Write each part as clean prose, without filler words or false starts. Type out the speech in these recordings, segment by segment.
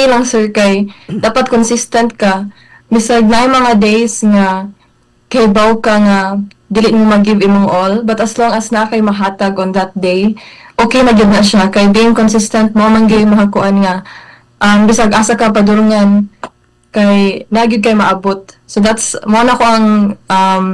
me lang, sir, kay dapat consistent ka. Bisag naay mga days nga kay baw ka nga dili mo mag-give imong all, but as long as naa kay mahatag on that day, okay na gyud na siya kay being consistent mao man gyud makakuan nga bisag asa ka padulungan kay naa gyud kay maabot. So that's mao na ko ang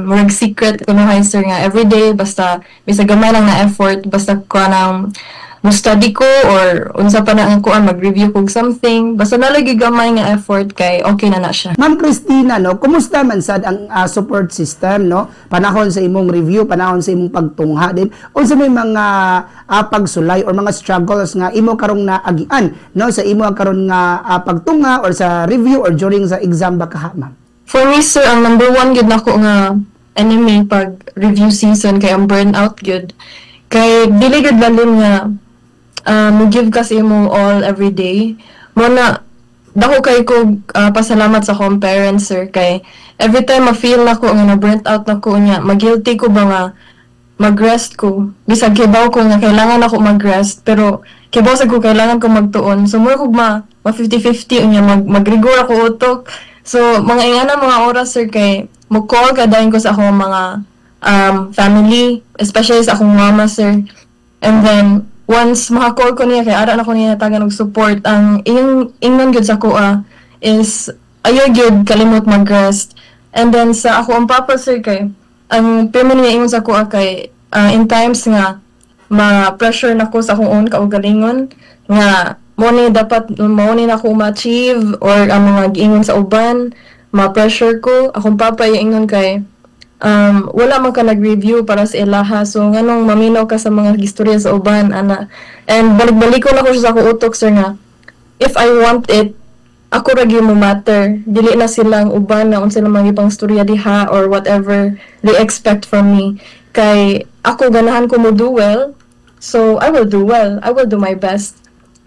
murag secret kunohay, sir, nga everyday basta bisag gamay lang na effort, basta ko nang mo study ko or unsa pa na ang kuan, mag-review kog something, basta naa lagi gamay nga effort kay okay na na siya. Ma'am Christina, no, kumusta man sad ang support system, no? Panahon sa imong review, panahon sa imong pagtungha din. Unsa may mga pagsulay or mga struggles nga imo karong naagian, no, sa imo karon nga pagtungha or sa review or during sa exam ba kaha, ma'am? For me, sir, ang number one gyud nako nga enemy pag review season kay ang burnout gyud. Kay dili gyud lalim nga mo give ka sa imong all every day. Mao na dako kay ko pasalamat sa akong parents, sir, kay every time ma-feel nako nga na burnt out na ko niya, ma-guilty ko ba nga mag-rest ko. Bisag kibaw ko nga kailangan ako mag-rest, pero kibaw sa ko kailangan ko magtuon. So mura kog ma 50-50 unya magrigor ako utok. So mga ingana mga oras, sir, kay mo call ka dayon ko sa akong mga family, especially sa akong mama, sir. And then once maka-call ko niya kay ara na ko niya tagan og support, ang ingnon gyud sa akoa is ayaw gyud kalimot mag-rest. And then sa ako ang papa, sir, kay ang pirmi niya ingon sa akoa kay in times nga ma-pressure na ko sa akong own kaugalingon nga mo ni dapat mo ni na ako ma-achieve or ang mga giingon sa uban, ma-pressure ko, akong papa ingon kay wala man ka nag-review para sa ilaha, so nganong maminaw ka sa mga gistorya sa uban ana? And balik-balik ko na ko siya sa akong utok, sir, nga if I want it, ako ra gyud mo matter, dili na silang uban na unsa silang mga ipang storya diha or whatever they expect from me, kay ako ganahan ko mo do well, so I will do well, I will do my best.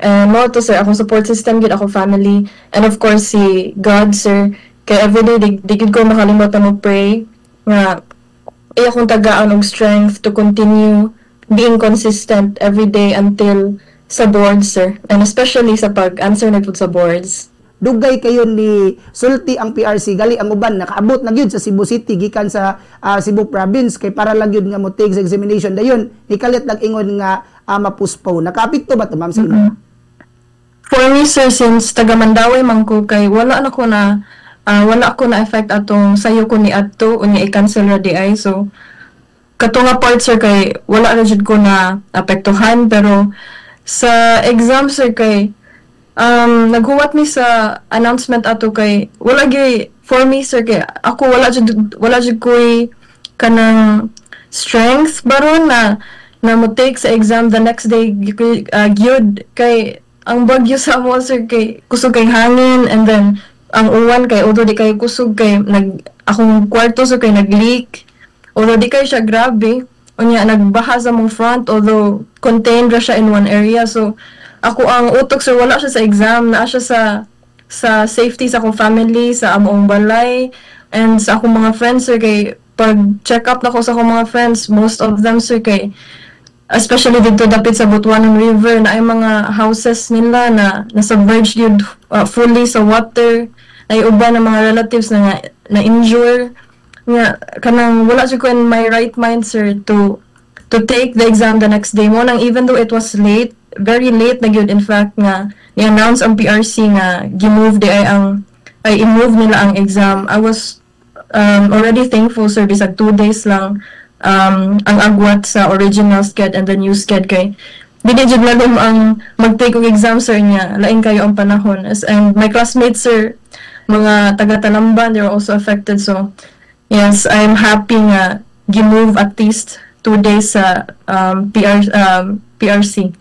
And mao to, sir, akong support system gyud ako family and of course si God, sir, kay everyday di gyud ko makalimot na mo pray nga iya akong tagaan og strength to continue being consistent every day until sa boards, sir, and especially sa pag-answer na pud sa boards. Dugay kayo ni sulti ang PRC gali ang uban nakaabot na gyud sa Cebu City gikan sa Cebu Province kay para lang gyud nga mo take sa examination, dayon nikalit nag-ingon nga ma-postpone. Nakaapekto ba to, ma'am, sa imo? For me, sir, since taga Mandaue man ko, kay wala ako na effect atong sayo ko ni adto unya i-cancel ra di ay. So kato nga part, sir, kay wala ra jud ko na apektuhan. Pero sa exam, sir, kay naghuwat mi sa announcement ato kay wala gyud for me, sir, kay ako wala jud ko'y kanang strength baron na na mo take sa exam the next day gyud kay ang bagyo sa amo, sir, kay kusog kay hangin and then ang uwan kay although di kay kusog kay nag akong kwarto, sir, kay nag-leak, although di kay siya grabe. Unya nagbaha sa mong front, although contained ra siya in one area. So ako ang utok, sir, wala siya sa exam, naa siya sa safety sa akong family, sa among balay and sa akong mga friends, sir, kay pag check up nako sa akong mga friends, most of them, sir, kay especially dito dapit sa Butuanon River na ay mga houses nila na na submerged yun fully sa water, ay uban ng mga relatives na nga, na injure nga kanang wala jud ko in my right mind, sir, to take the exam the next day. Mao nang even though it was late, very late na gyud in fact nga ni-announce ang PRC nga gi-move di ay ang ay i-move nila ang exam, I was already thankful, sir, bisag 2 days lang ang agwat sa original sched and the new sched, kay dili jud lalim ang mag-take og exam, sir, niya lain kayo ang panahon. And my classmates, sir, mga taga Talamban, they were also affected. So yes, I'm happy nga gi-move at least 2 days sa PRC.